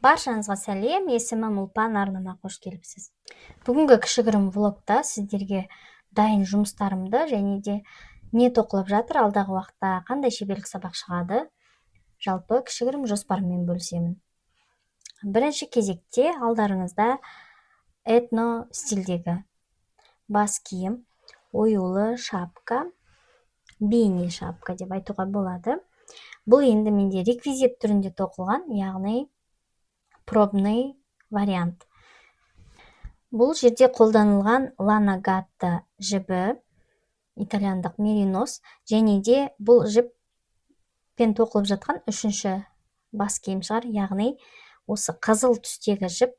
Баршаңызға сәлем! Есімім Ұлпан, арнама қош келіпсіз. Бүгінгі кішігірім влогта сіздерге дайын жұмыстарымды және де не тоқылып жатыр, алдағы уақытта қандай шеберлік сабақ шығады, жалпы кішігірім жоспарыммен бөлісемін. Бірінші кезекте алдарыңызда этно стильдегі бас киім, оюлы шапка, бейне шапка деп айтуға болады. Бұл енді менде реквизит түрінде тоқылған, яғни пробный вариант. Бұл жерде қолданылған Лана Гатта жібі, итальяндық меринос, және де бұл жіппен тоқылып жатқан үшінші бас киім шығар, яғни осы қызыл түстегі жіп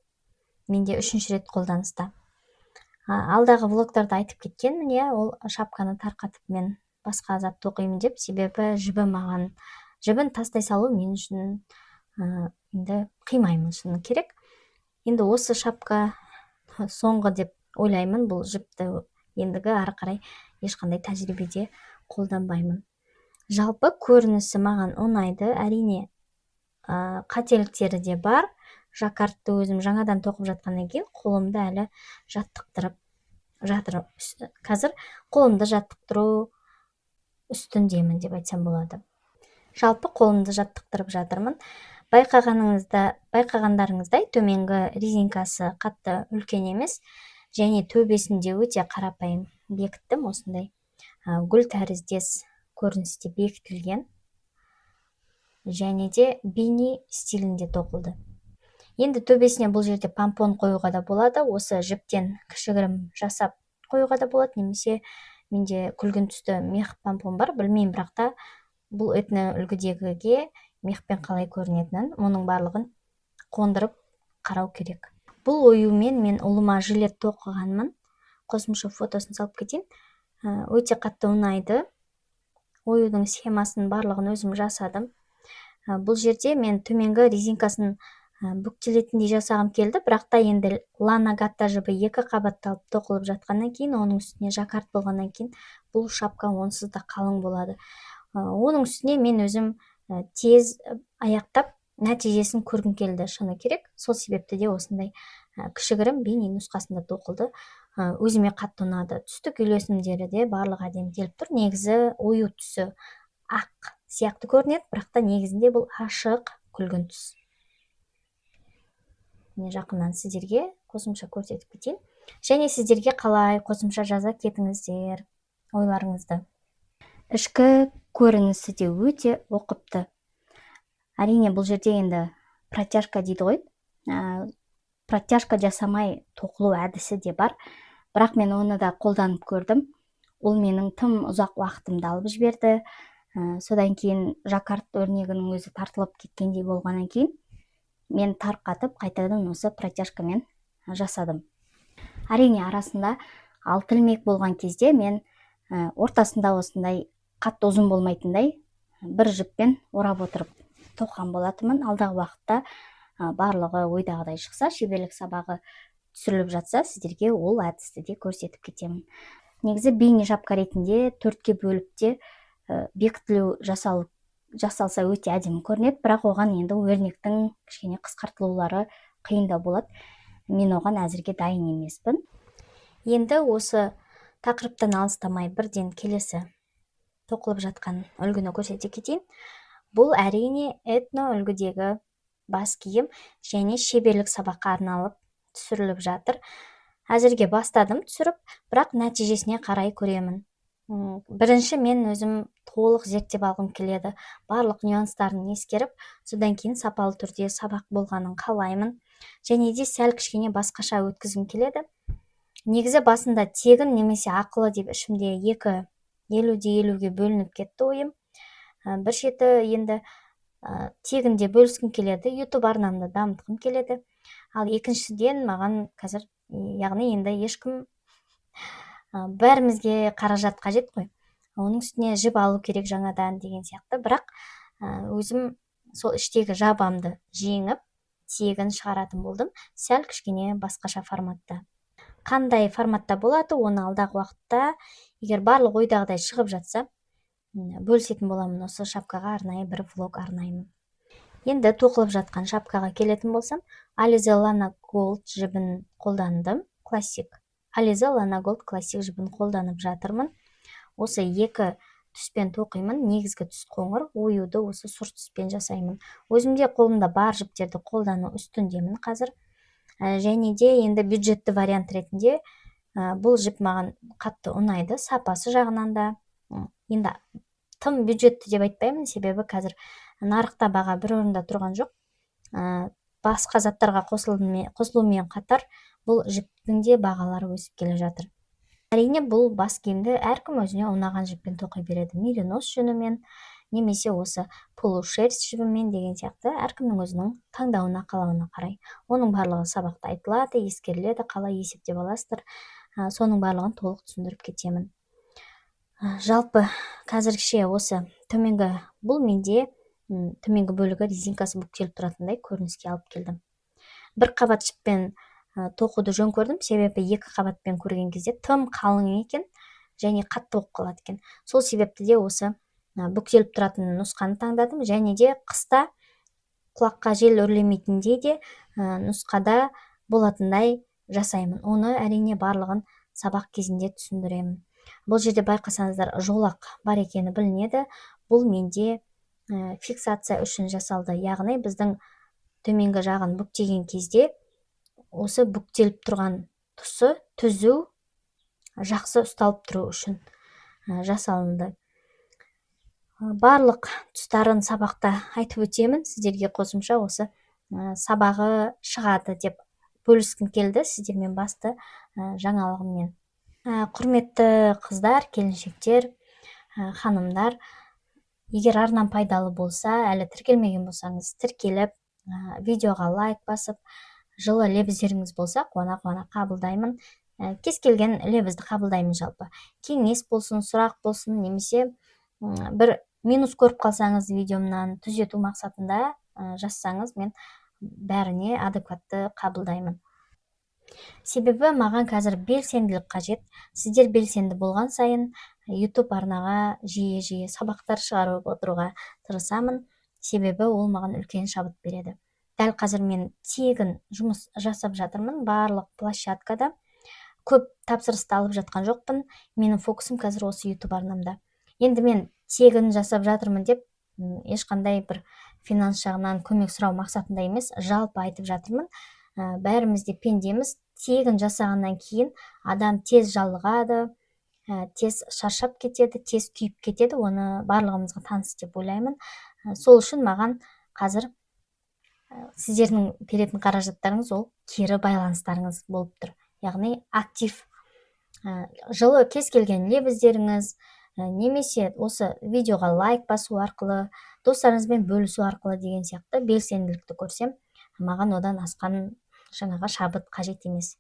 менде үшінші рет қолданыста. Алдағы влогтарда айтып кеткенмін, иә, ол шапканы тарқатып, мен басқа зат тоқимын деп. Себебі жібі маған, жібін тастай салу мен үшін енді қимаймын, шыны керек. Енді осы шапка соңғы деп ойлаймын. Бұл жіпті ендігі ары қарай ешқандай тәжірибеде қолданбаймын. Жалпы көрінісі маған ұнайды. Әрине, қателіктері де бар. Жаккардты өзім жаңадан тоқып жатқаннан кейін қолымды әлі жаттықтырып жатыр, қазір қолымды жаттықтыру үстіндемін деп айтсам болады. Жалпы қолымды жаттықтырып жатырмын. Байқағандарыңыздай, төменгі резинкасы қатты үлкен емес және төбесінде өте қарапайым бекіттім, осындай гүл тәріздес көріністе бекітілген және де бейне стилінде тоқылды. Енді төбесіне бұл жерде помпон қоюға да болады, осы жіптен кішігірім жасап қоюға да болады немесе менде күлгін түсті мех помпон бар. Білмеймін, бірақ та бұл этно үлгідегіге мехпен қалай көрінетінін, мұның барлығын қондырып қарау керек. Бұл оюмен мен ұлыма жилет тоқығанмын, қосымша фотосын салып кетейін. Өте қатты ұнайды. Оюдың схемасын барлығын өзім жасадым. Бұл жерде мен төменгі резинкасын бүктелетіндей жасағым келді, бірақ та енді Лана Гатта жібі екі қабатталып тоқылып жатқаннан кейін, оның үстіне жаккард болғаннан кейін, бұл шапка онсыз да қалың болады. Оның үстіне мен өзім тез аяқтап, нәтижесін көргім келді, шыны керек. Сол себепті де осындай кішігірім бейне нұсқасында тоқылды. Өзіме қатты ұнады. Түстік үйлесімдері де барлығы әдемі келіп тұр. Негізі ою түсі ақ сияқты көрінеді, бірақ та негізінде бұл ашық күлгін түс. Міне, жақыннан сіздерге қосымша көрсетіп кетейін. Және сіздерге қалай, қосымша жаза кетіңіздер ойларыңызды. Ішкі көрінісі де өте ұқыпты. Әрине, бұл жерде енді протяжка дейді ғой, протяжка жасамай тоқылу әдісі де бар, бірақ мен оны да қолданып көрдім. Ол менің тым ұзақ уақытымды алып жіберді. Содан кейін жаккард өрнегінің өзі тартылып кеткендей болғаннан кейін, мен тарқатып, қайтадан осы протяжкамен жасадым. Әрине, арасында алты ілмек болған кезде мен ортасында осындай қатты ұзын болмайтындай бір жіппен орап отырып тоқыған болатынмын. Алдағы уақытта барлығы ойдағыдай шықса, шеберлік сабағы түсіріліп жатса, сіздерге ол әдісті де көрсетіп кетемін. Негізі бейне шапка ретінде төртке бөліп те бекітілу жасалса, өте әдемі көрінеді, бірақ оған енді өрнектің кішкене қысқартылулары қиындау болады. Мен оған әзірге дайын емеспін. Енді осы тақырыптан алыстамай, бірден келесі тоқылып жатқан үлгіні көрсете кетейін. Бұл, әрине, этно үлгідегі бас киім және шеберлік сабаққа арналып түсіріліп жатыр. Әзірге бастадым түсіріп, бірақ нәтижесіне қарай көремін. Бірінші мен өзім толық зерттеп алғым келеді, барлық нюанстарын ескеріп, содан кейін сапалы түрде сабақ болғанын қалаймын және де сәл кішкене басқаша өткізгім келеді. Негізі басында тегін немесе ақылы деп ішімде екі 50:50-ге бөлініп кетті ойым. Бір шеті енді тегінде бөліскім келеді, Ютуб арнамды дамытқым келеді, ал екіншіден маған қазір, яғни енді ешкім, бәрімізге қаражат қажет қой, оның үстіне жіп алу керек жаңадан деген сияқты. Бірақ өзім сол іштегі жабамды жеңіп, тегін шығаратын болдым, сәл кішкене басқаша форматта. Қандай форматта болады, оны алдағы уақытта, егер барлық ойдағыдай шығып жатса, бөлісетін боламын. Осы шапкаға арнайы бір влог арнаймын. Енді тоқылып жатқан шапкаға келетін болсам, Alize Lana Gold жібін қолдандым. Classic, Alize Lana Gold Classic жібін қолданып жатырмын. Осы екі түспен тоқимын. Негізгі түс қоңыр, оюды осы сұр түспен жасаймын. Өзімде, қолымда бар жіптерді қолдану үстіндемін қазір. Және де енді бюджетті вариант ретінде бұл жіп маған қатты ұнайды, сапасы жағынан да. Енді тым бюджетті деп айтпаймын, себебі қазір нарықта баға бір орында тұрған жоқ. Басқа заттарға қосылумен қатар бұл жіптің де бағалары өсіп келе жатыр. Әрине, бұл бас киімді әркім өзіне ұнаған жіппен тоқи береді: меринос жүнімен немесе осы полушерсть жібімен деген сияқты, әркімнің өзінің таңдауына, қалауына қарай. Оның барлығы сабақта айтылады, ескеріледі, қалай есептеп аласыздар, соның барлығын толық түсіндіріп кетемін. Жалпы қазірше осы төменгі, бұл менде төменгі бөлігі резинкасы бүктеліп тұратындай көрініске алып келдім. Бір қабат жіппен тоқуды жөн көрдім, себебі екі қабатпен көрген кезде тым қалың екен және қатты болып қалады екен. Сол себепті де осы бүктеліп тұратын нұсқаны таңдадым. Және де қыста құлаққа жел үрлемейтіндей де нұсқада болатындай жасаймын. Оны, әрине, барлығын сабақ кезінде түсіндіремін. Бұл жерде байқасаңыздар, жолақ бар екені білінеді. Бұл менде фиксация үшін жасалды, яғни біздің төменгі жағын бүктеген кезде осы бүктеліп тұрған тұсы түзу, жақсы ұсталып тұру үшін жасалынды. Барлық тұстарын сабақта айтып өтемін. Сіздерге қосымша осы сабағы шығады деп бөліскім келді сіздермен басты жаңалығыммен. Құрметті қыздар, келіншектер, ханымдар, егер арнам пайдалы болса, әлі тіркелмеген болсаңыз, тіркеліп, видеоға лайк басып, жылы лебіздеріңіз болса, қуана қуана қабылдаймын. Кез келген лебізді қабылдаймын, жалпы кеңес болсын, сұрақ болсын немесе бір минус көріп қалсаңыз, видеомнан түзету мақсатында жазсаңыз, мен бәріне адекватты қабылдаймын. Себебі маған қазір белсенділік қажет. Сіздер белсенді болған сайын YouTube арнаға жиі жиі сабақтар шығарып отыруға тырысамын, себебі ол маған үлкен шабыт береді. Дәл қазір мен тегін жұмыс жасап жатырмын барлық площадкада, көп тапсырысты алып жатқан жоқпын. Менің фокусым қазір осы YouTube арнамда. Енді мен тегін жасап жатырмын деп ешқандай бір финанс жағынан көмек сұрау мақсатында емес, жалпы айтып жатырмын. Бәріміз де пендеміз. Тегін жасағаннан кейін адам тез жалығады, тез шаршап кетеді, тез күйіп кетеді. Оны барлығымызға таныс деп ойлаймын. Сол үшін маған қазір сіздердің беретін қаражаттарыңыз ол кері байланыстарыңыз болып тұр, яғни актив, жылы кез келген лебіздеріңіз немесе осы видеоға лайк басу арқылы, достарыңызбен бөлісу арқылы деген сияқты белсенділікті көрсем, маған одан асқан жаңағы шабыт қажет емес.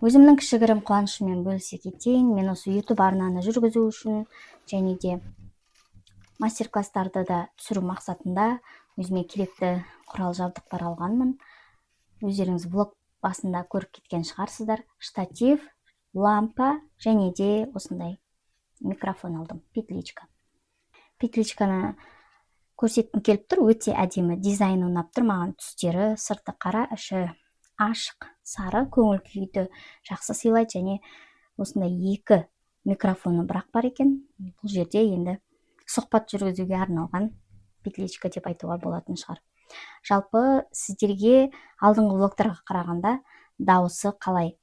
Өзімнің кішігірім қуанышыммен бөлісе кетейін. Мен осы YouTube арнаны жүргізу үшін және де мастер класстарды да түсіру мақсатында өзіме керекті құрал жабдықтар алғанмын. Өздеріңіз влог басында көріп кеткен шығарсыздар: штатив, лампа және де осындай микрофон алдым. Петличка, петличканы көрсеткім келіп тұр. Өте әдемі, дизайны ұнап тұр маған, түстері: сырты қара, іші ашық сары. Көңіл күйді жақсы сыйлайды. Және осындай екі микрофоны бірақ бар екен. Бұл жерде енді сұхбат жүргізуге арналған петличка деп айтуға болатын шығар. Жалпы, сіздерге алдыңғы влогтарға қарағанда дауысы қалай,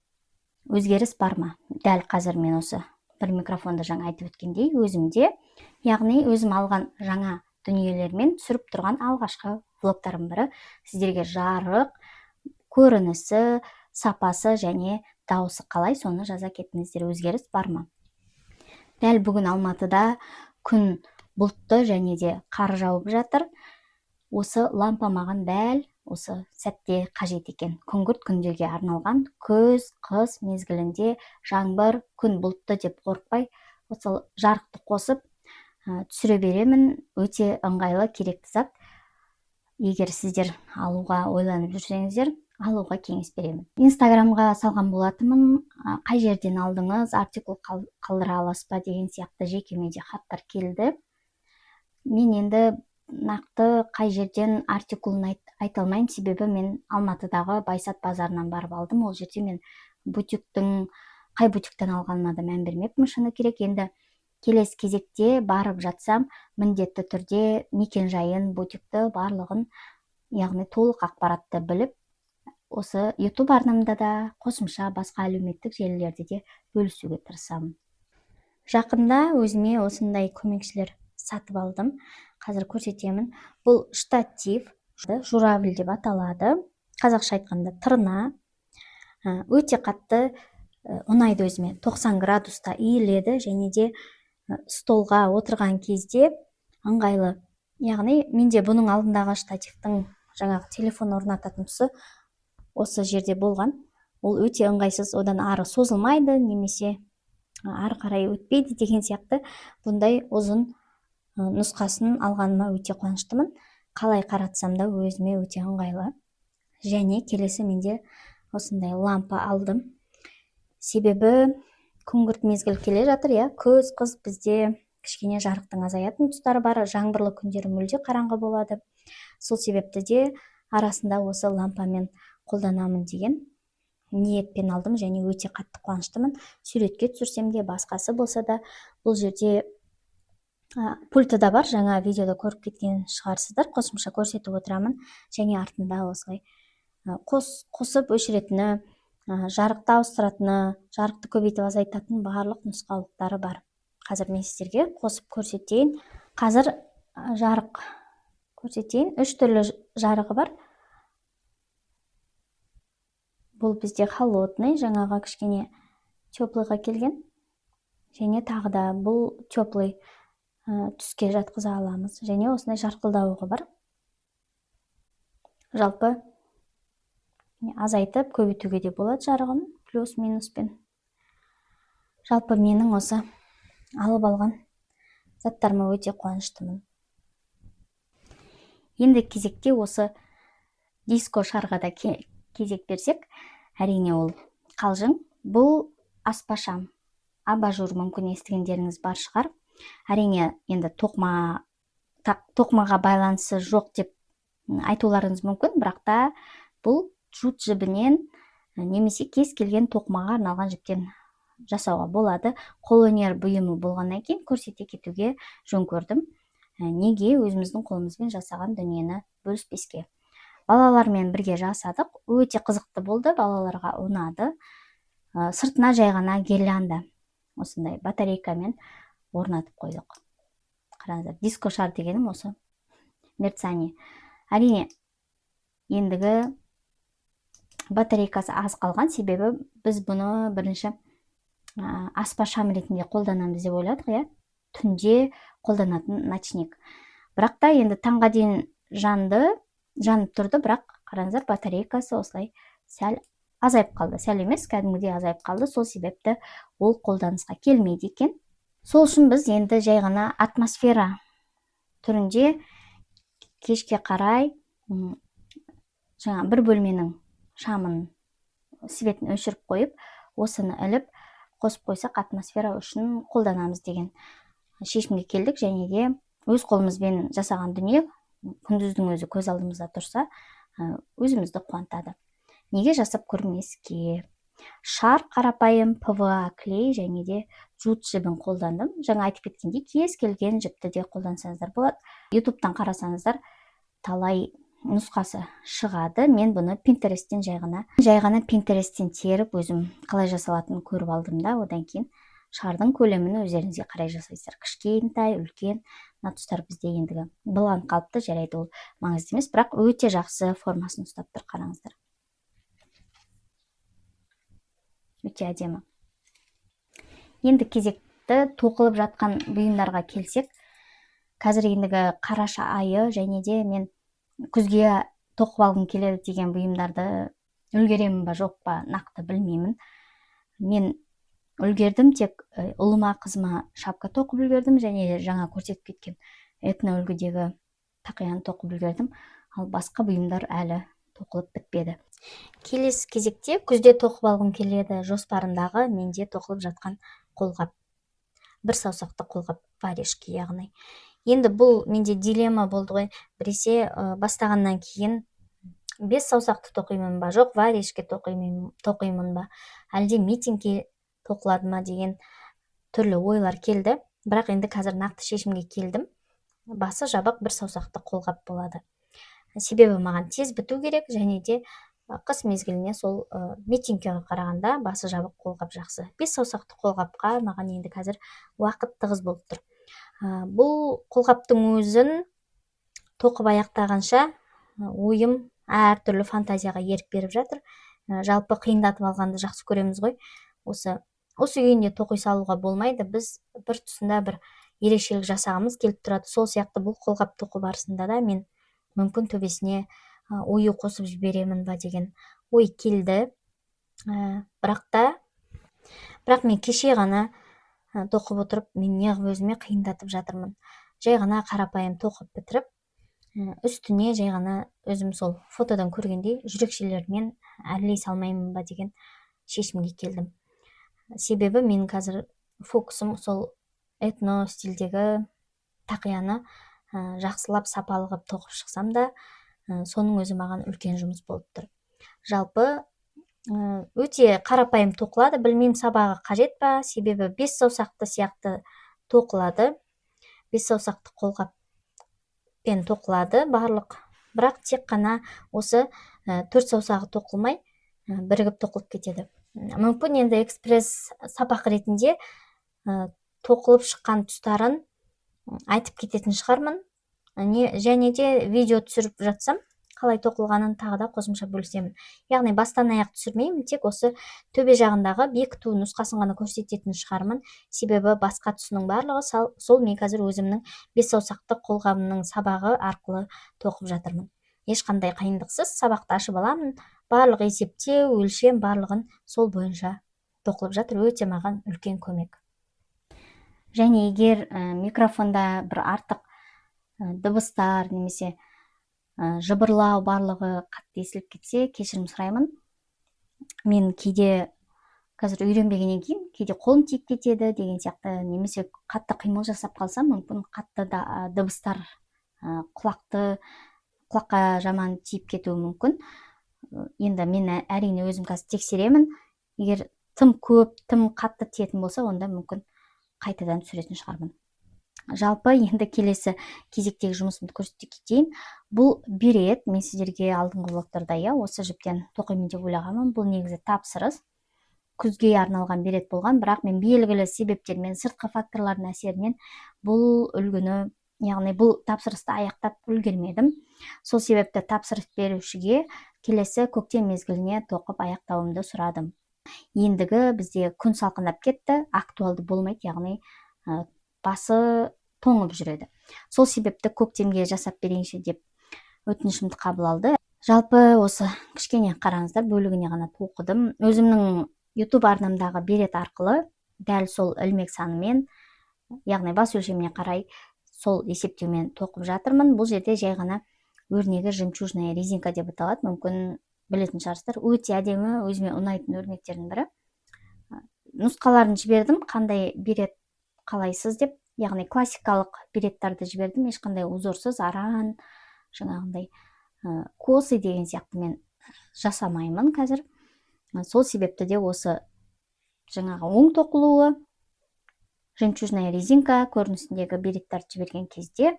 өзгеріс бар ма? Дәл қазір мен осы бір микрофонды, жаңа айтып өткендей, өзімде, яғни өзім алған жаңа дүниелермен түсіріп тұрған алғашқы влогтарым бірі. Сіздерге жарық, көрінісі, сапасы және дауысы қалай, соны жаза кетіңіздер. Өзгеріс бар ма? Дәл бүгін Алматыда күн бұлтты және де қар жауып жатыр. Осы лампа маған дәл осы сәтте қажет екен. Күңгірт күндерге арналған, күз, қыс мезгілінде жаңбыр, күн бұлтты деп қорықпай, осы жарықты қосып түсіре беремін. Өте ыңғайлы, керекті зат. Егер сіздер алуға ойланып жүрсеңіздер, алуға кеңес беремін. Инстаграмға салған болатынмын, қай жерден алдыңыз, артикул қалдыра аласыз ба деген сияқты жекеме де хаттар келді. Мен енді Нақты қай жерден артикулын айта алмаймын, себебі мен Алматыдағы Байсат базарынан барып алдым. Ол жерде мен бутиктің қай бутиктен алғаныма да мән бермеппін, шыны керек. Енді келесі кезекте барып жатсам, міндетті түрде мекен-жайын, бутикті барлығын, яғни толық ақпаратты біліп, осы YouTube арнамда да, қосымша басқа әлеуметтік желілерде де бөлісуге тырысамын. Жақында өзіме осындай көмекшілер сатып алдым. Қазір көрсетемін. Бұл штатив, журавль деп аталады. Қазақша айтқанда тырна. Өте қатты ұнайды өзіме. 90 градуста иіледі және де столға отырған кезде ыңғайлы. Яғни менде бұның алдындағы штативтің жаңағы телефон орнататын тұсы осы жерде болған. Ол өте ыңғайсыз, одан ары созылмайды немесе ары қарай өтпейді деген сияқты. Бұндай ұзын нұсқасын алғаныма өте қуаныштымын. Қалай қаратсам да өзіме өте ыңғайлы. Және келесі менде осындай лампа алдым. Себебі күңгірт мезгіл келе жатыр, иә, күз, қыс бізде кішкене жарықтың азаятын тұстары бар, жаңбырлы күндері мүлде қараңғы болады. Сол себепті де арасында осы лампамен қолданамын деген ниетпен алдым және өте қатты қуаныштымын. Суретке түсірсем де, басқасы болса да, бұл жерде пульті да бар, жаңа видеода көріп кеткен шығарсыздар, қосымша көрсетіп отырамын. Және артында осылай қосып өшіретіні, жарықты ауыстыратыны, жарықты көбейтіп азайтатын барлық нұсқаулықтары бар. Қазір мен сіздерге қосып көрсетейін. Қазір жарық көрсетейін. Үш түрлі жарығы бар. Бұл бізде холодный, жаңағы кішкене теплый ға келген. Және тағы да бұл теплый түске жатқыза аламыз. Және осындай жарқылдауығы бар. Жалпы азайтып көбейтуге де болады жарығын плюс минуспен. Жалпы менің осы алып алған заттарыма өте қуаныштымын. Енді кезекте осы диско шарға да кезек берсек, әрине, ол қалжың. Бұл аспа шам, абажур, мүмкін естігендеріңіз бар шығар. Әрине, енді тоқымаға байланысы жоқ деп айтуларыңыз мүмкін, бірақ та бұл джут жібінен немесе кез келген тоқымаға арналған жіптен жасауға болады. Қолөнер бұйымы болғаннан кейін көрсете кетуге жөн көрдім. Неге өзіміздің қолымызбен жасаған дүниені бөліспеске? Балалармен бірге жасадық, өте қызықты болды, балаларға ұнады. Сыртына жай ғана гирлянда осындай батарейкамен орнатып қойдық. Қараңыздар, диско шар дегенім осы мерцание. Әрине, ендігі батарейкасы аз қалған, себебі біз бұны бірінші аспа шам ретінде қолданамыз деп ойладық, иә, түнде қолданатын ночник. Бірақ та енді таңға дейін жанды, жанып тұрды. Бірақ қараңыздар, батарейкасы осылай сәл азайып қалды, сәл емес, кәдімгідей азайып қалды. Сол себепті ол қолданысқа келмейді екен. Сол үшін біз енді жай ғана атмосфера түрінде кешке қарай жаңа бір бөлменің шамын, свет ін өшіріп қойып, осыны іліп қосып қойсақ, атмосфера үшін қолданамыз деген шешімге келдік. Және де өз қолымызбен жасаған дүние күндіздің өзі көз алдымызда тұрса, өзімізді қуантады. Неге жасап көрмеске? Шар қарапайым ПВА клей және де джут жібін қолдандым. Жаңа айтып кеткендей, кез келген жіпті де қолдансаңыздар болады. Ютубтан қарасаңыздар, талай нұсқасы шығады. Мен бұны Пинтересттен жай ғана Пинтересттен теріп, өзім қалай жасалатынын көріп алдым да, одан кейін шардың көлемін өздеріңізге қарай жасайсыздар: кішкентай, үлкен. Мына тұстар бізде ендігі былғанып қалыпты. Жарайды, ол маңызды емес, бірақ өте жақсы формасын ұстап тұр, қараңыздар, өте әдемі. Енді кезекті тоқылып жатқан бұйымдарға келсек, қазір ендігі қараша айы және де мен күзге тоқып алғым келеді деген бұйымдарды үлгеремін ба, жоқ па, нақты білмеймін. Мен үлгердім тек ұлыма, қызыма шапка тоқып үлгердім және жаңа көрсетіп кеткен этно үлгідегі тақияны тоқып үлгердім. Ал басқа бұйымдар әлі тоқылып бітпеді. Келесі кезекте күзде тоқып алғым келеді жоспарымдағы менде тоқылып жатқан қолғап, бір саусақты қолғап, варежки яғни. Енді бұл менде дилемма болды ғой. Біресе бастағаннан кейін бес саусақты тоқимын ба, жоқ варежка тоқимын ба, әлде митинги тоқылады ма деген түрлі ойлар келді. Бірақ енді қазір нақты шешімге келдім: басы жабық бір саусақты қолғап болады. Себебі маған тез біту керек және де қыс мезгіліне сол митинкіге қарағанда басы жабық қолғап жақсы. Бес саусақты қолғапқа маған енді қазір уақыт тығыз болып тұр. Бұл қолғаптың өзін тоқып аяқтағанша ойым әртүрлі фантазияға ерік беріп жатыр. Жалпы қиындатып алғанды жақсы көреміз ғой. Осы күйінде тоқи салуға болмайды, біз бір тұсында бір ерекшелік жасағымыз келіп тұрады. Сол сияқты бұл қолғап тоқу барысында да мен мүмкін төбесіне ою қосып жіберемін ба деген ой келді. Бірақ мен кеше ғана тоқып отырып, мен неғып өзіме қиындатып жатырмын, жай ғана қарапайым тоқып бітіріп, үстіне жай ғана өзім сол фотодан көргендей жүрекшелермен әрлей салмаймын ба деген шешімге келдім. Себебі менің қазір фокусым сол этно стильдегі тақияны жақсылап, сапалы қылып тоқып шықсам да, соның өзі маған үлкен жұмыс болып тұр. Жалпы өте қарапайым тоқылады. Білмеймін, сабағы қажет па, себебі бес саусақты сияқты тоқылады, бес саусақты қолғаппен тоқылады барлық, бірақ тек қана осы төрт саусағы тоқылмай, бірігіп тоқылып кетеді. Мүмкін, енді экспресс сабақ ретінде тоқылып шыққан тұстарын айтып кететін шығармын не, және де видео түсіріп жатсам, қалай тоқылғанын тағы да қосымша бөлісемін. Яғни бастан аяқ түсірмеймін, тек осы төбе жағындағы бекіту нұсқасын ғана көрсететін шығармын. Себебі басқа тұсының барлығы сол мен қазір өзімнің бес саусақты қолғабымның сабағы арқылы тоқып жатырмын. Ешқандай қиындықсыз сабақты ашып аламын, барлық есептеу, өлшем, барлығын сол бойынша тоқылып жатыр. Өте маған үлкен көмек. Және егер микрофонда бір артық дыбыстар немесе жыбырлау, барлығы қатты естіліп кетсе, кешірім сұраймын. Мен кейде қазір үйренбегеннен кейін кейде қолым тиіп кетеді деген сияқты немесе қатты қимыл жасап қалсам, мүмкін, қатты да дыбыстар құлаққа жаман тиіп кетуі мүмкін. Енді мен әрине өзім қазір тексеремін. Егер тым көп, тым қатты тиетін болса, онда мүмкін қайтадан түсіретін шығармын. Жалпы енді келесі кезектегі жұмысымды көрсете кетейін. Бұл берет. Мен сіздерге алдыңғы влогтарда, иә, осы жіптен тоқимын деп ойлағанмын. Бұл негізі тапсырыс, күзге арналған берет болған. Бірақ мен белгілі себептермен, сыртқы факторлардың әсерінен бұл үлгіні, яғни бұл тапсырысты аяқтап үлгермедім. Сол себепті тапсырыс берушіге келесі көктем мезгіліне тоқып аяқтауымды сұрадым. Ендігі бізде күн салқындап кетті, актуалды болмайды, яғни басы тоңып жүреді. Сол себепті көктемге жасап берейінші деп өтінішімді қабыл алды. Жалпы осы кішкене, қараңыздар, бөлігіне ғана тоқыдым. Өзімнің YouTube арнамдағы берет арқылы дәл сол ілмек санымен, яғни бас өлшеміне қарай сол есептеумен тоқып жатырмын. Бұл жерде жай ғана өрнегі жемчужная резинка деп аталады, мүмкін, білетін шығарсыздар. Өте әдемі, өзіме ұнайтын өрнектердің бірі. Нұсқаларын жібердім, қандай берет қалайсыз деп, яғни классикалық береттарды жібердім, ешқандай узорсыз, аран, жаңағындай косы деген сияқты мен жасамаймын қазір. Сол себепті де осы жаңағы оң тоқылуы жемчужная резинка көрінісіндегі береттарды жіберген кезде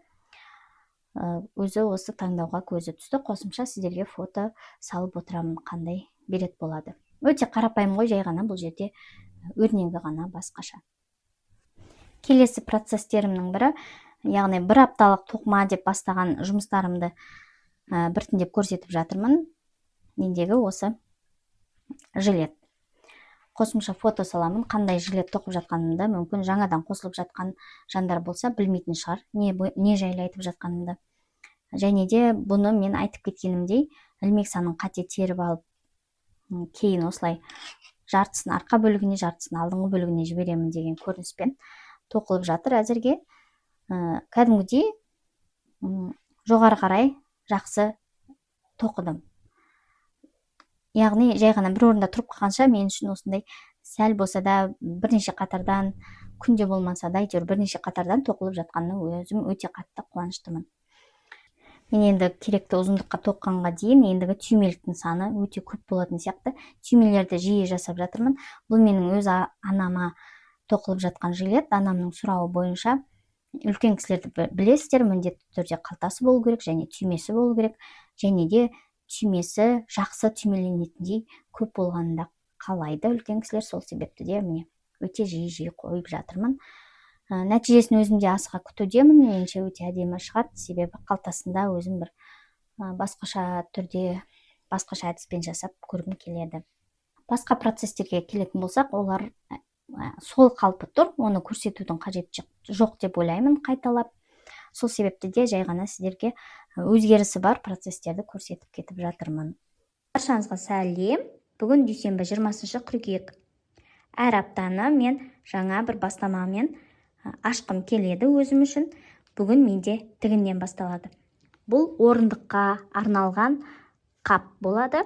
өзі осы таңдауға көзі түсті. Қосымша сіздерге фото салып отырамын, қандай берет болады. Өте қарапайым ғой, жай ғана бұл жерде өрнегі ғана басқаша. Келесі процестерімнің бірі, яғни бір апталық тоқыма деп бастаған жұмыстарымды біртіндеп көрсетіп жатырмын. Мендегі осы жилет, қосымша фото саламын, қандай жилет тоқып жатқанымды. Мүмкін, жаңадан қосылып жатқан жандар болса, білмейтін шығар не жайлы айтып жатқанымды. Және де бұны мен айтып кеткенімдей, ілмек санын қате теріп алып, кейін осылай жартысын арқа бөлігіне, жартысын алдыңғы бөлігіне жіберемін деген көрініспен тоқылып жатыр әзірге. Кәдімгідей жоғары қарай жақсы тоқыдым. Яғни жай ғана бір орында тұрып қалғанша, мен үшін осындай сәл болса да бірнеше қатардан Күнде болмаса да, әйтеуір бірнеше қатардан тоқылып жатқанына өзім өте қатты қуаныштымын. Мен енді керекті ұзындыққа тоққанға дейін ендігі түймеліктің саны өте көп болатын сияқты. Түймелерді жиі жасап жатырмын. Бұл менің өз анама тоқылып жатқан жилет, анамның сұрауы бойынша. Үлкен кісілерді білесіздер, міндетті түрде қалтасы болу керек және түймесі болу керек, және де түймесі жақсы түймеленетіндей көп болғанын да қалайды үлкен кісілер. Сол себепті де, міне, өте жиі-жиі қойып жатырмын. Нәтижесін өзім де асыға күтудемін. Меніңше, өте әдемі шығады, себебі қалтасында өзім бір басқаша түрде, басқаша әдіспен жасап көргім келеді. Басқа процестерге келетін болсақ, олар сол қалпы тұр, оны көрсетудің қажеті жоқ деп ойлаймын қайталап. Сол себепті де жай ғана сіздерге өзгерісі бар процестерді көрсетіп кетіп жатырмын. Баршаңызға сәлем! Бүгін дүйсенбі, 20 қыркүйек. Әр аптаны мен жаңа бір бастамамен ашқым келеді өзім үшін. Бүгін менде тігіннен басталады. Бұл орындыққа арналған қап болады.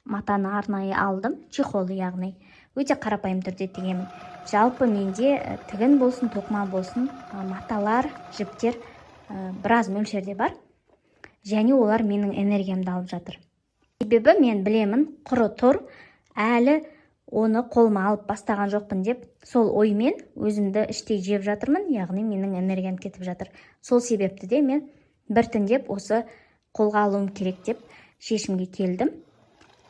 Матаны арнайы алдым, чехол, яғни өте қарапайым түрде тігемін. Жалпы менде тігін болсын, тоқыма болсын, маталар, жіптер біраз мөлшерде бар және олар менің энергиямды алып жатыр. Себебі мен білемін, құры тұр, әлі оны қолыма алып бастаған жоқпын деп, сол оймен өзімді іштей жеп жатырмын, яғни менің энергиям кетіп жатыр. Сол себепті де мен біртіндеп осы қолға алуым керек деп шешімге келдім.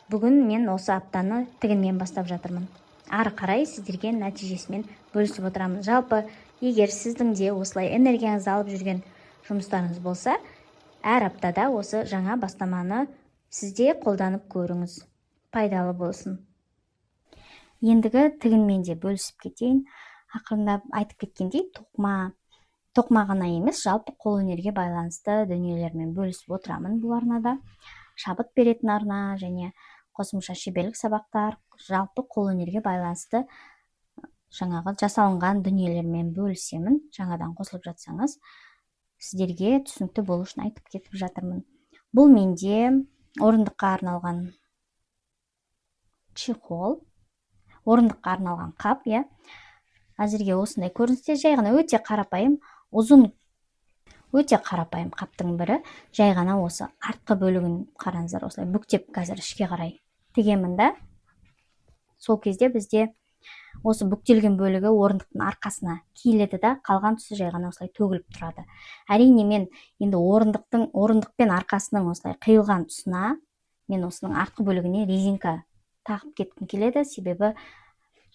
Бүгін мен осы аптаны тігінмен бастап жатырмын. Ары қарай сіздерге нәтижесімен бөлісіп отырамын. Жалпы, егер сіздің де осылай энергияңызды алып жүрген жұмыстарыңыз болса, әр аптада осы жаңа бастаманы сіз де қолданып көріңіз, пайдалы болсын. Ендігі тігінмен де бөлісіп кетейін. Ақырындап айтып кеткендей, тоқыма ғана емес, жалпы қолөнерге байланысты дүниелермен бөлісіп отырамын. Бұл арнада шабыт беретін арна және қосымша шеберлік сабақтар, жалпы қолөнерге байланысты жаңағы жасалынған дүниелермен бөлісемін. Жаңадан қосылып жатсаңыз, сіздерге түсінікті болу үшін айтып кетіп жатырмын. Бұл менде орындыққа арналған чехол, орындыққа арналған қап, иә. Әзірге осындай көріністе, жай ғана өте қарапайым, ұзын, өте қарапайым қаптың бірі. Жай ғана осы артқы бөлігін қараңыздар, осылай бүктеп, қазір ішке қарай тігемін да, сол кезде бізде осы бүктелген бөлігі орындықтың арқасына киіледі да, қалған тұсы жай ғана осылай төгіліп тұрады. Әрине, мен енді орындық пен арқасының осылай қиылған тұсына, мен осының артқы бөлігіне резинка тағып кеткім келеді, себебі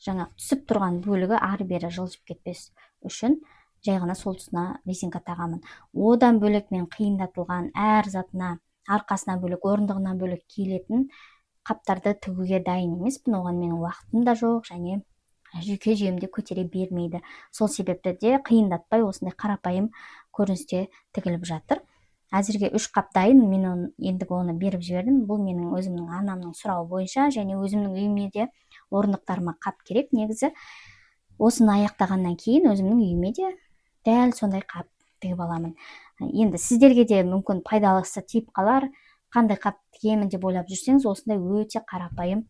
жаңа түсіп тұрған бөлігі ары бері жылжып кетпес үшін жай ғана сол тұсына резинка тағамын. Одан бөлек, мен қиындатылған, әр затына, арқасына бөлек, орындығына бөлек киілетін қаптарды тігуге дайын емеспін. Оған менің уақытым да жоқ және жүйке жүйем де көтере бермейді. Сол себепті де қиындатпай, осындай қарапайым көріністе тігіліп жатыр. Әзірге үш қап дайын. Мен оны, ендігі оны беріп жібердім. Бұл менің өзімнің анамның сұрауы бойынша және өзімнің үйіме де орындықтарыма қап керек негізі. Осыны аяқтағаннан кейін өзімнің үйіме де дәл сондай қап тігіп аламын. Енді сіздерге де мүмкін пайдалысы тиіп қалар. Қандай қап тігемін деп ойлап жүрсеңіз, осындай өте қарапайым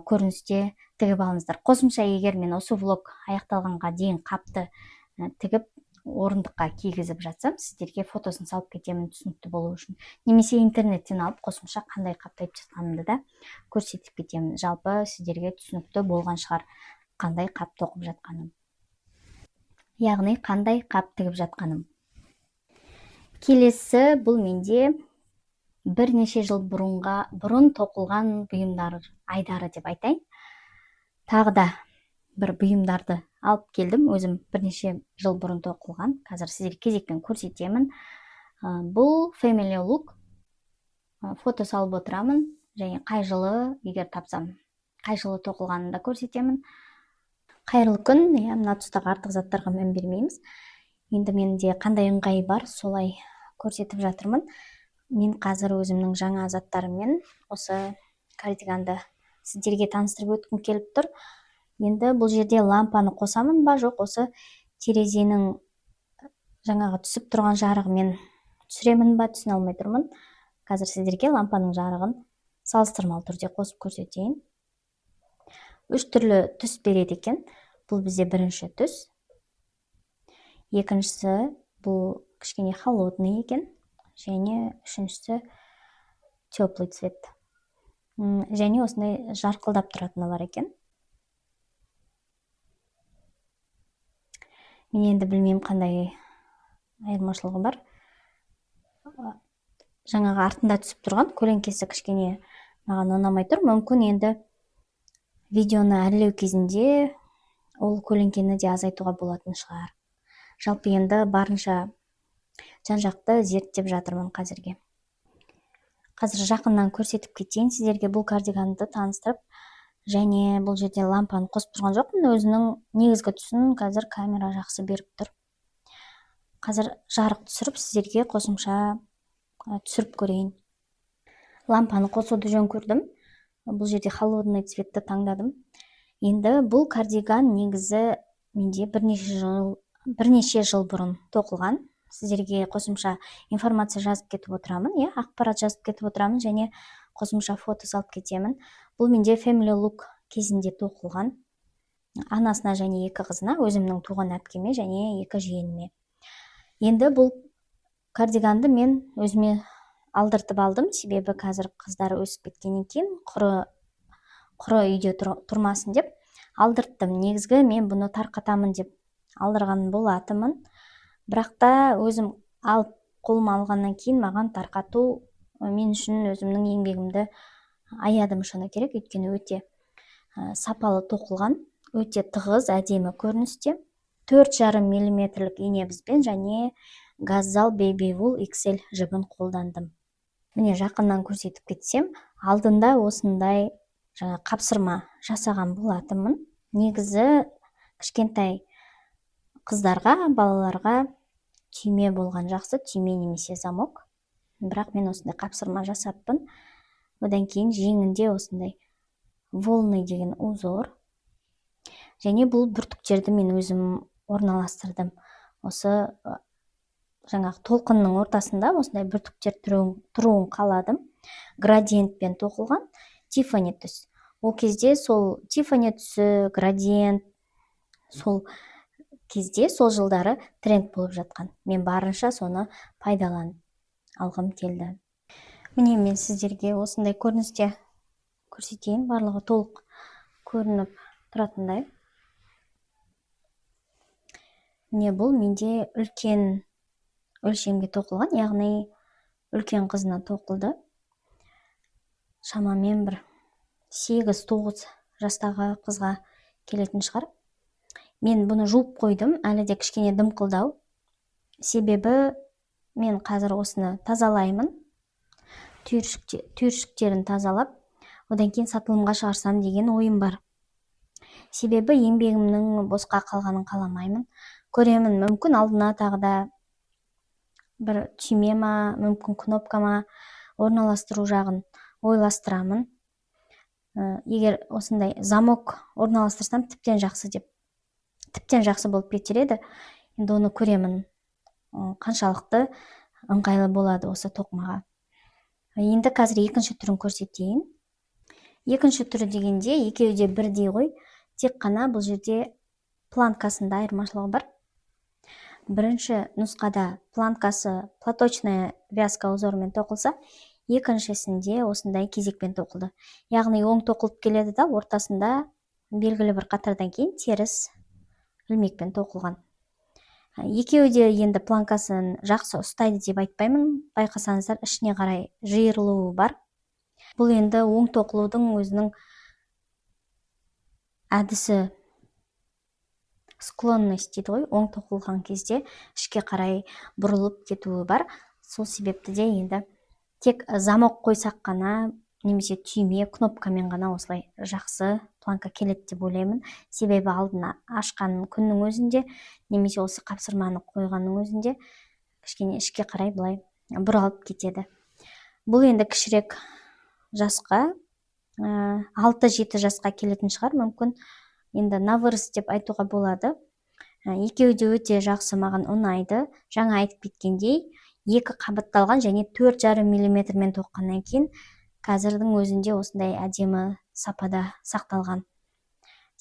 көріністе тігіп алыңыздар. Қосымша, егер мен осы влог аяқталғанға дейін қапты тігіп, орындыққа кигізіп жатсам, сіздерге фотосын салып кетемін түсінікті болу үшін немесе интернеттен алып, қосымша қандай қапты айтып жатқанымды да көрсетіп кетемін. Жалпы, сіздерге түсінікті болған шығар қандай қап тоқып жатқаным, яғни қандай қап тігіп жатқаным. Келесі, бұл менде бірнеше жыл бұрын тоқылған бұйымдар айдары деп айтайын. Тағы да бір бұйымдарды алып келдім, өзім бірнеше жыл бұрын тоқылған. Қазір сіздерге кезекпен көрсетемін. Бұл Family Look. Фото салып отырамын және қай жылы, егер тапсам, қай жылы тоқылғанын да көрсетемін. Қайырлы күн! Иә, мына тұстағы артық заттарға мән бермейміз. Енді менде қандай ыңғайы бар, солай көрсетіп жатырмын. Мен қазір өзімнің жаңа заттарыммен осы кардиганды сіздерге таныстырып өткім келіп тұр. Енді бұл жерде лампаны қосамын ба, жоқ, осы терезенің жаңағы түсіп тұрған жарығымен түсіремін ба, түсіне алмай тұрмын. Қазір сіздерге лампаның жарығын салыстырмалы түрде қосып көрсетейін. Үш түрлі түс береді екен. Бұл бізде бірінші түс. Екіншісі бұл кішкене холодный екен, және үшіншісі теплый цвет. Және осындай жарқылдап тұратыны бар екен. Мен енді білмеймін қандай айырмашылығы бар. Жаңағы артында түсіп тұрған көлеңкесі кішкене маған ұнамай тұр. Мүмкін енді видеоны әрлеу кезінде ол көлеңкені де азайтуға болатын шығар. Жалпы енді барынша жан-жақты зерттеп жатырмын қазірге. Қазір жақыннан көрсетіп кетейін сіздерге бұл кардиганды таныстырып, және бұл жерде лампаны қосып тұрған жоқпын, өзінің негізгі түсін қазір камера жақсы беріп тұр. Қазір жарық түсіріп сіздерге қосымша түсіріп көрейін. Лампаны қосуды жөн көрдім. Бұл жерде холодный цветті таңдадым. Енді бұл кардиган негізі менде бірнеше жыл бұрын тоқылған. Сіздерге қосымша информация жазып кетіп отырамын, иә, ақпарат жазып кетіп отырамын және қосымша фото салып кетемін. Бұл менде Family Look кезінде тоқылған. Анасына және екі қызына, өзімнің туған әпкеме және екі жиеніме. Енді бұл кардиганды мен өзіме алдыртып алдым, себебі қазір қыздар өсіп кеткеннен кейін құры үйде тұрмасын деп алдырттым. Негізгі мен бұны тарқатамын деп алдырған болатынмын. Бірақ та өзім алып қолыма алғаннан кейін маған тарқату мен үшін өзімнің еңбегімді аядым шыны керек, өйткені өте сапалы тоқылған, өте тығыз, әдемі көріністе. 4,5 миллиметрлік инебізбен және Газзал Baby Wool XL жібін қолдандым. Міне жақыннан көрсетіп кетсем, алдында осындай жаңа қапсырма жасаған болатынмын. Негізі кішкентай қыздарға, балаларға түйме болған жақсы, түйме немесе замок. Бірақ мен осындай қапсырма жасаппын. Одан кейін жеңінде осындай волны деген узор. Және бұл бүртіктерді мен өзім орналастырдым. Осы жаңағы толқынның ортасында осындай бүртіктер тұруын қаладым. Градиентпен тоқылған Тиффани түс. Ол кезде сол Тиффани түсі, градиент, сол кезде, сол жылдары тренд болып жатқан. Мен барынша соны пайдаланып алғым келді. Міне мен сіздерге осындай көріністе көрсетейін, барлығы толық көрініп тұратындай. Міне бұл менде үлкен өлшемге тоқылған, яғни үлкен қызына тоқылды. Шамамен бір 8-9 жастағы қызға келетін шығар. Мен бұны жуып қойдым, әлі де кішкене дымқылдау. Себебі мен қазір осыны тазалаймын. Түйіршіктерін тазалап, одан кейін сатылымға шығарсам деген ойым бар. Себебі еңбегімнің босқа қалғанын қаламаймын. Көремін, мүмкін алдына тағы да бір түйме ма, мүмкін кнопка ма орналастыру жағын ойластырамын. Егер осындай замок орналастырсам, тіптен жақсы деп, тіптен жақсы болып кетер еді. Енді оны көремін, қаншалықты ыңғайлы болады осы тоқымаға. Енді қазір екінші түрін көрсетейін. Екінші түрі дегенде екеуі де бірдей ғой, тек қана бұл жерде планкасында айырмашылығы бар. Бірінші нұсқада планкасы платочная вязка узорымен тоқылса, екіншісінде осындай кезекпен тоқылды. Яғни оң тоқылып келеді да, ортасында белгілі бір қатардан кейін теріс ілмекпен тоқылған. Екеуі де енді планкасын жақсы ұстайды деп айтпаймын. Байқасаңыздар, ішіне қарай жиырылуы бар. Бұл енді оң тоқылудың өзінің әдісі, склонность дейді ғой, оң тоқылған кезде ішке қарай бұрылып кетуі бар. Сол себепті де енді тек замок қойсақ қана, немесе түйме, кнопкамен ғана осылай жақсы планка келеді деп ойлаймын. Себебі алдына ашқан күннің өзінде, немесе осы қапсырманы қойғанның өзінде кішкене ішке қарай былай бұралып кетеді. Бұл енді кішірек жасқа, 6-7 жасқа келетін шығар мүмкін. Енді на вырост деп айтуға болады. Екеуі де өте жақсы, маған ұнайды. Жаңа айтып кеткендей, екі қабатталған және 4,5 миллиметрмен тоққаннан кейін қазірдің өзінде осындай әдемі сапада сақталған.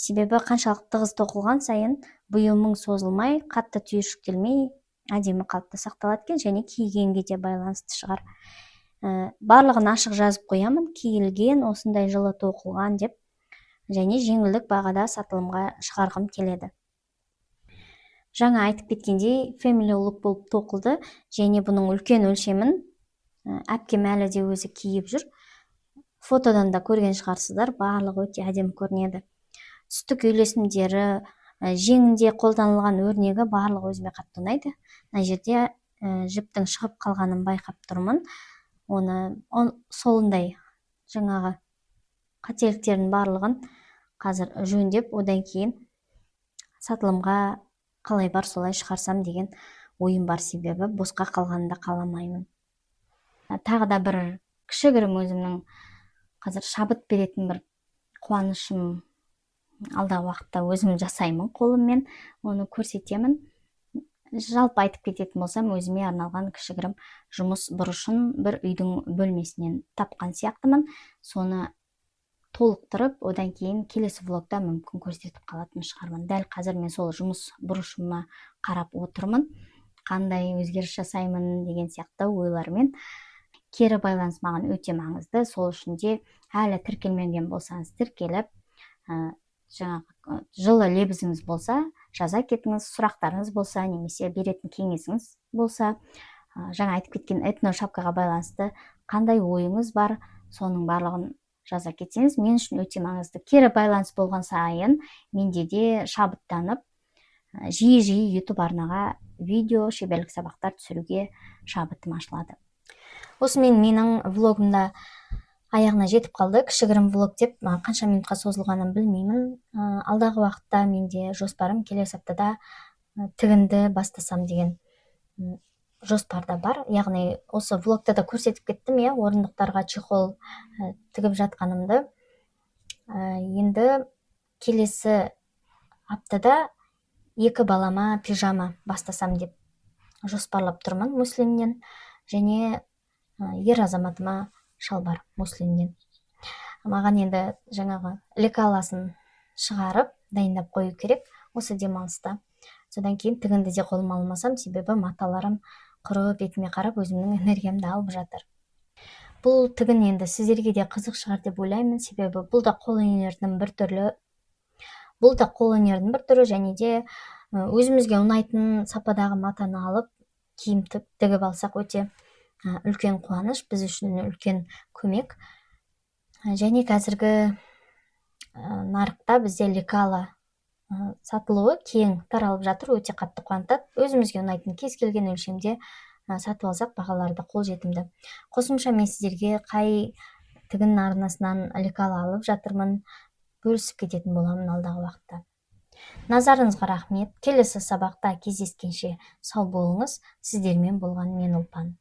Себебі қаншалықты тығыз тоқылған сайын бұйымың созылмай, қатты түйіршіктелмей, әдемі қалыпта сақталады екен және кигенге де байланысты шығар. Барлығын ашық жазып қоямын, киілген, осындай жылы тоқылған деп, және жеңілдік бағада сатылымға шығарғым келеді. Жаңа айтып кеткендей, family look болып тоқылды және бұның үлкен өлшемін әпкем әлі де өзі киіп жүр. Фотодан да көрген шығарсыздар, барлығы өте әдемі көрінеді. Түстік үйлесімдері, жеңінде қолданылған өрнегі, барлығы өзіме қатты ұнайды. Мына жерде жіптің шығып қалғанын байқап тұрмын. Оны солындай жаңағы қателіктердің барлығын қазір жөндеп, одан кейін сатылымға қалай бар солай шығарсам деген ойым бар, себебі босқа қалғанын да қаламаймын. Тағы да бір кішігірім өзімнің қазір шабыт беретін бір қуанышым: алдағы уақытта өзім жасаймын қолыммен, оны көрсетемін. Жалпы айтып кететін болсам, өзіме арналған кішігірім жұмыс бұрышын бір үйдің бөлмесінен тапқан сияқтымын. Соны толықтырып, одан кейін келесі влогта мүмкін көрсетіп қалатын шығармын. Дәл қазір мен сол жұмыс бұрышыма қарап отырмын, қандай өзгеріс жасаймын деген сияқты ойлармен. Кері байланыс маған өте маңызды. Сол үшін де әлі тіркелмеген болсаңыз, тіркеліп, жаңағы жылы лебізіңіз болса, жаза кетіңіз. Сұрақтарыңыз болса немесе беретін кеңесіңіз болса, жаңа айтып кеткен этно шапкаға байланысты қандай ойыңыз бар, соның барлығын жаза кетсеңіз, мен үшін өте маңызды. Кері байланыс болған сайын менде де шабыттанып, жиі жиі Ютуб арнаға видео, шеберлік сабақтар түсіруге шабытым ашылады. Осымен менің влогым да аяғына жетіп қалды. Кішігірім влог деп қанша минутқа созылғанын білмеймін. Алдағы уақытта менде жоспарым, келесі аптада тігінді бастасам деген жоспар да бар. Яғни осы влогта да көрсетіп кеттім, иә, орындықтарға чехол тігіп жатқанымды. Енді келесі аптада екі балама пижама бастасам деп жоспарлап тұрмын муслиннен және ер азаматыма шалбар муслиннен. Маған енді жаңағы лекаласын шығарып, дайындап қою керек осы демалыста. Содан кейін тігінді де қолыма алмасам, себебі маталарым құры бетіме қарап, өзімнің энергиямды алып жатыр. Бұл тігін енді сіздерге де қызық шығар деп ойлаймын, себебі бұл да қол өнерінің бір түрлі, бұл да қол өнерінің бір түрі және де өзімізге ұнайтын сападағы матаны алып, киім тігіп алсақ, өте үлкен қуаныш, біз үшін үлкен көмек. Және қазіргі нарықта бізде лекала сатылуы кең таралып жатыр, өте қатты қуантады. Өзімізге ұнайтын кез келген өлшемде сатып алсақ, бағалары да қолжетімді. Қосымша мен сіздерге қай тігін арнасынан лекала алып жатырмын, бөлісіп кететін боламын алдағы уақытта. Назарыңызға рахмет. Келесі сабақта кездескенше сау болыңыз. Сіздермен болған мен, Ұлпан.